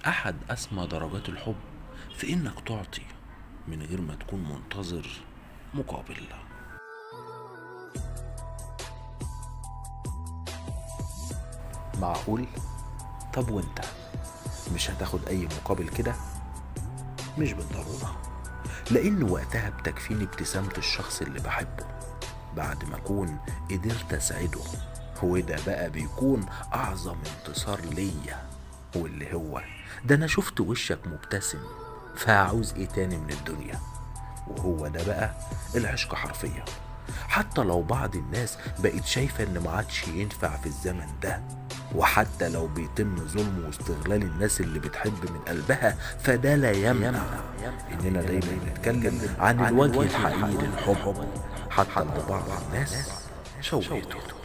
أحد أسمى درجات الحب في إنك تعطي من غير ما تكون منتظر مقابل. معقول؟ طب وانت مش هتاخد أي مقابل كده؟ مش بالضرورة، لأن وقتها بتكفيني ابتسامة الشخص اللي بحبه بعد ما أكون قدرت أسعده، وده بقى بيكون أعظم انتصار ليا، واللي هو ده أنا شفت وشك مبتسم، فهعوز إيه تاني من الدنيا؟ وهو ده بقى العشق حرفيا. حتى لو بعض الناس بقت شايفة إن ما عادش ينفع في الزمن ده، وحتى لو بيتم ظلم واستغلال الناس اللي بتحب من قلبها، فده لا يمنع إننا دايما نتكلم عن الوجه الحقيقي للحب، حتى لو بعض الناس شوهته.